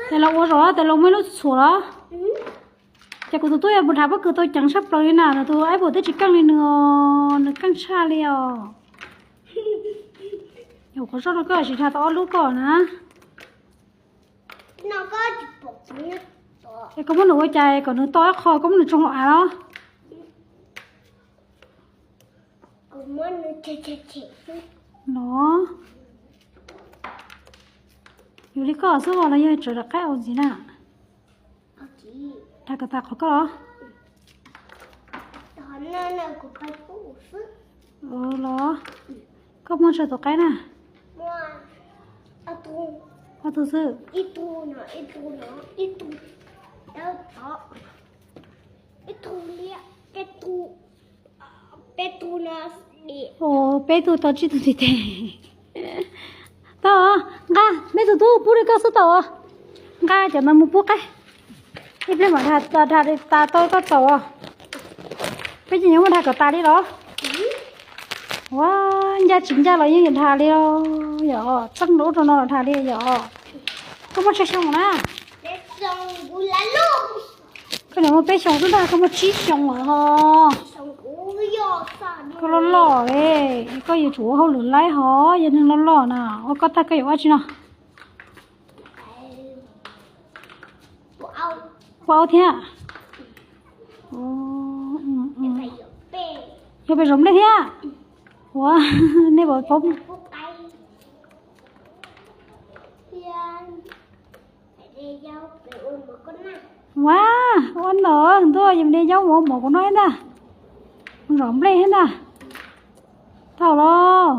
Tes los ua zaum, tes los muaj ib lub txhuam los. Ces kuv tus tub yuav mus dhas pob kws tau ceev tshaj plaws li na, nws tus apple twb tsis keej li nws, nws keej tshaj li os. Yog qhov zoj no koj tsis dhas tau ob lub koj na. Es koj muab nws ua cas kom nws to ib qho, koj muab nws tsoo hauv av los? No, yus li koj xwb los yog tseem rov qab ua ntxiv na? Dhas kom tas qhov koj los? Los, koj muaj tsawg tus qaib na? Ob tug xwb. Peb tug tau tsib tug ntiv tes. Tau, nqa, meb tus tub pub li koj xwb tau. Nqa cov no mus pub qaib. Ib pliag mam dhas tas tau koj tau. Peb ces yuav muab dhas kom tas li los? Ua, ncaj tsis ncaj los yeej yuav dhas li os, yog txeej rau ub rau no los dhas li yog. Koj muaj tsawg xyoo na? Koj niam muaj peb xyoo xwb ntag, koj muaj tsib xyoo lawm ho. Koj loj loj li, koj yuav tsum ua hauj lwm laib ho, yog neeg loj loj na, ua koj tag koj yuav ua tsi no? Ua thiab. Yog pes zaum nplej thiab. Ua, nej puas paub? Ua, ua ntawd ntuj, yus de yaub mus ua mov kuv noj thiab ntag. Mus zom nplej thiab ntag. Tau los.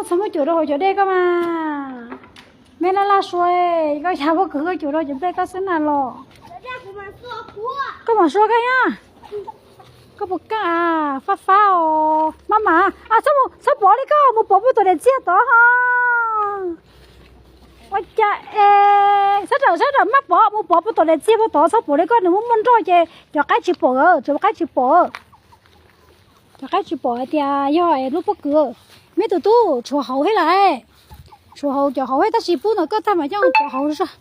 Txhob muab cuam rau hauv cov dej koj mas. Meb laj laj sua, koj xyav pob kws koj cuam rau cov nplej koj xwb na los. Koj mam sua koj thiab. Koj puas kaj? Fab fab os. Maj mam, txhob pov li koj, mus pov puag tom daim txiag tod ho. Ua cas es, sab ram sab ram maj pov, mus pov puag tom daim txiag puag tod, txhob pov li koj, nws muaj muaj nroj ces cov qaib tsis pom, cov qaib tsis pom. Cov qaib tsis pom hais tias yog lub pob kws. Meb tus tub tshuav hauv thiab lawm. Tshuav hauv, cov hauv thiab, tab sis pub ntawm koj tag mas coj cov hauv zog.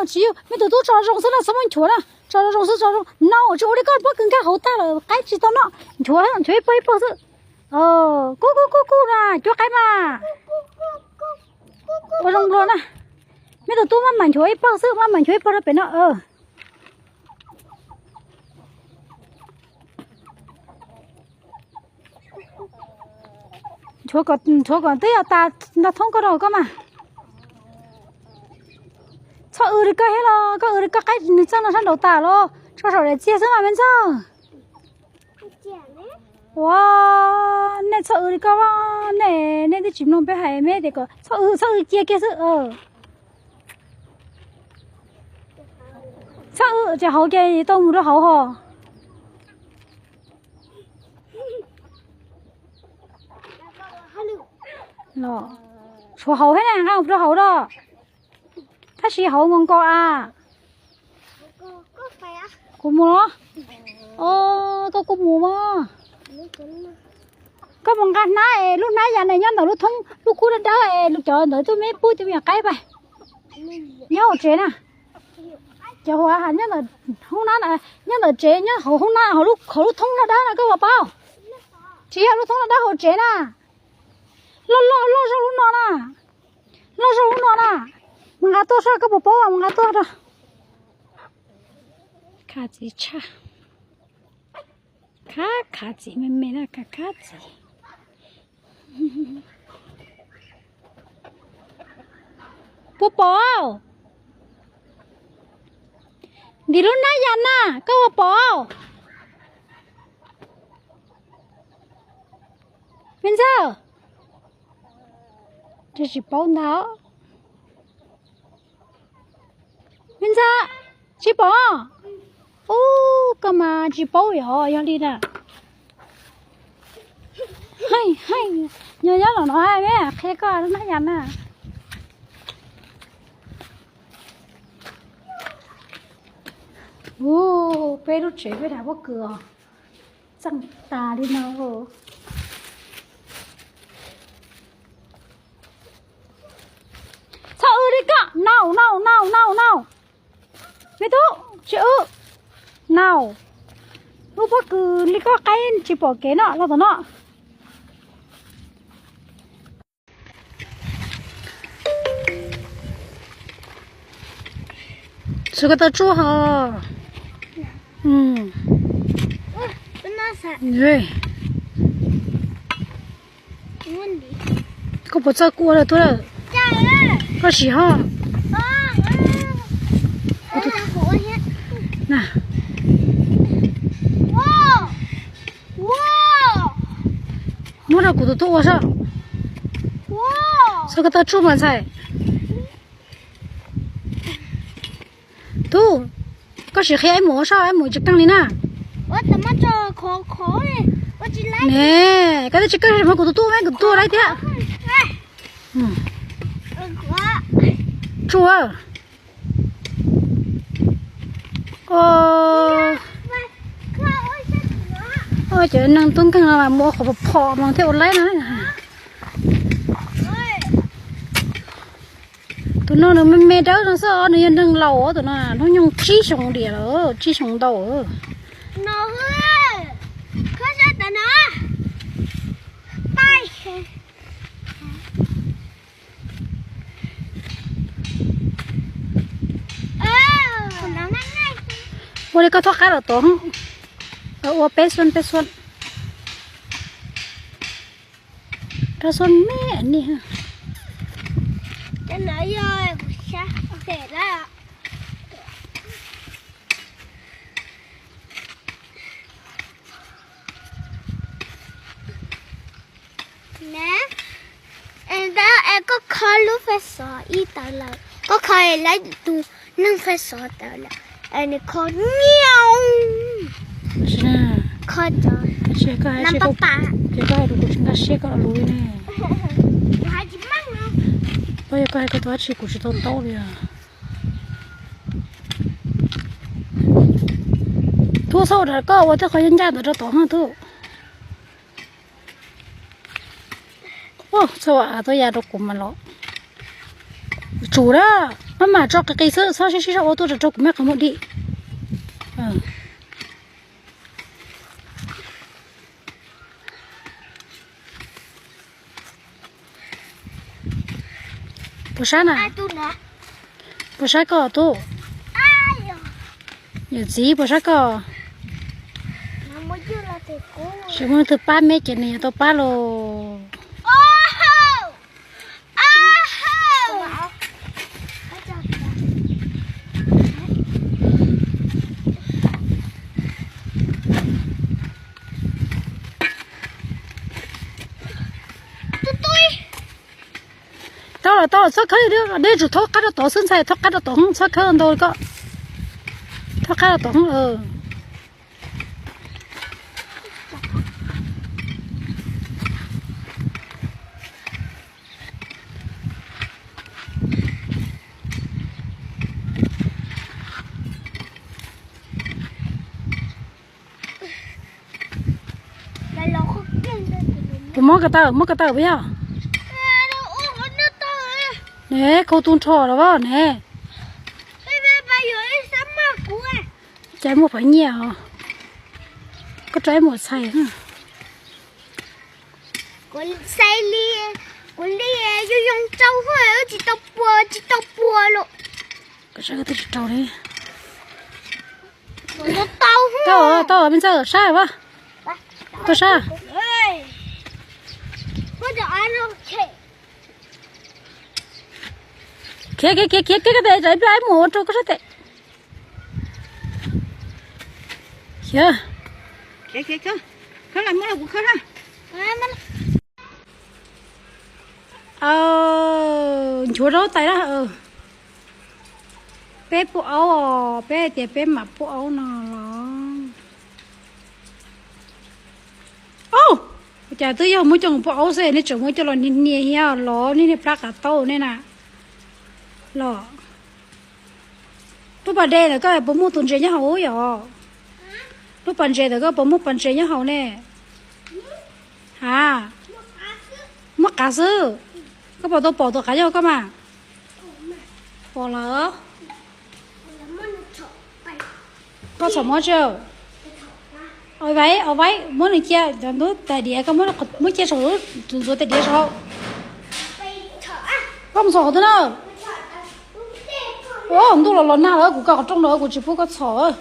Tsis yog, meb tus tub tso zoo xwb na, txhob muab nchuav na, tso zoo xwb, tso zoo no, tsis ua li koj, pob kws nkag hauv tag lawm qaib tsis tau noj, nchuav, nchuav ib pawg ib pawg xwb. Kuj kuj kuj kuj na, cuab qaib mas. Ua zoo dua na. Meb tus tub maj mam nchuav ib pawg xwb, maj mam nchuav ib pawg rau pem no. Nchuav kom twb yog tas nrog thoob koj rau koj mas. Txhob w li koj thiab los, koj w li koj qaib nws txawj no sab nraud tas los, tso saum daim txiag xwb mas me ntxawg. Ua, nej txhob w li koj, nej, nej twb tsis mloog peb hais, meb tias kom txhob w, txhob w cia kiag xwb. Txhob w, ces hauv ces tau mus rau hauv ho. Tshuav hauv thiab na, nqa mus rau hauv da. Tab sis hauv nkaus nkaus a. Kuv mus los? Koj kuj mus mas. Koj mus nqa hnab es lub hnab yas ne nyob ntawm lub thoob lub kub dawb dawb es cov ntawd tuaj meb pub cov me nyuam qaib pais. Nyob hauv tsev na. Cov huav has nyob ntawm hoob nab, nyob ntawm tsev, nyob hauv hoob nab, hauv lub thoob dawb dawb na, koj puas paub? Tsis yog lub thoob dawb dawb hauv tsev na. Loj loj loj zoo lub no na. Loj zoo lub no na. Mus nqa tuaj saib koj puas paub, mus nqa tuaj rau. Khav txiv tshaj. Khav, khav txiv me me na, khav, khav txiv. Puas pom? Ntim lub hnab yas na, koj puas pom? Me ntxawg, tsis paub ntag. Me ntxawg, tsis pom? Ub, koj mas tsis paub yog, yog li na. Nyob nyob los no me qhia koj lub hnab yas na. Ub, peb lub tsev peb daim pob kws os, txeej tas li no. Nau, nau, nau, nau, nau. Me tub, tsis wb. Nau. Lub pob kws li koj qaib tsis pom kev no, los tom no. Xwb koj tau tsuj ho. Koj puas txawj kuv ua lawm tuaj lawm? Koj sim ho. Muab rau kuv tus tub ua saib. Xwb koj tau tsuj mas ntxhais. Tub, koj sim qhia ib mus ua saib, ib mus tsis keej li na. Ne, koj twb tsis keej, muab kuv tus tub, muab kuv tus tub laib thiab. Tsuj. Cov neeg tub nkeeg no mas mus ua qhov phom phom mas thiaj ua laib no. Tus no nws me me dawb no xwb, nws yog neeg laus tus no, hnub nyoog tsib xyoo diam lawm, tsib xyoo ntau. Ua li koj thob qab los tod, ua peb xuab peb xuab. Rau xuab me ni. Koj kho lub fej xov ib tawm lawm, koj kho lawv tus neeg fej xov tawm lawm, nws kho nyiaj. Kho cov, ces koj hais rau kuv tsis nkag siab koj lus li ne. Koj yog koj hais koj tus dab tsi kuv tsis tau taub li os. Tub, txhob ua rau koj ua tej qhov ncaj ntawd rau tod na tub. Txhob ua av tuaj ya rau kuv mas los. Tsum na, maj mam tso qis qis xwb, txhob sib sib zog ua tuaj rau kuv mej qhov muag dim. Puas sab na? Puas sab koj tub? Yawm txiv puas sab koj? Tsis muaj leej twg pab meb ces nws yuav tau pab lauj. Tau lawm, tau lawm, txhob khawb, dej tsum thob qab rau tod xwb ntxhais, thob qab rau tod, txhob khawb ntau koj. Thob qab rau tod. Puas mob ko taw, mob ko taw puas yog? Ne, khau tu nrho los ne. Cas muaj phav nyiaj os. Koj rau ib muam txhais. Kuv li, kuv li yoo yoo tsau, tsis tau puas, tsis tau puas lawm. Koj saib koj twb tsis rau li. Tau, tau, me ntxawg, sab as. Koj sab. Khiav, khiav, khiav, khiav, khiav, koj tes, ib pliag ib muam ua rau koj sab tes. Khiav. Khiav, khiav, khiav. Khawb los muab los kuv khawb na. Nchuav rau tais na. Peb pub aub os, peb hais tias peb mam pub aub no los. Ub, cas twb yog muab coj pub aub xwb nej tseem muab coj los hnia hnia thiab los niaj niaj plab qav taub nej na. Los lub pas dej ntawd koj puas muaj tus ntses nyob hauv yom? Lub pas ntses ntawd koj puas muaj pas ntses nyob hauv ne? Ha, muaj qav xwb. Koj puas tau pom tus qav nyob hauv koj mas? Pom lawm. Koj txhom mob tsi? Au vaib, au vaib, muab nws cia, cov ntub tais diav koj muab cia saum tus ntxuav tais diav saud. Koj mus txhom qhov twg na? Ntuj los los nag lawm, kuv kaw qhov rooj lawm, kuv tsis pub koj txhom.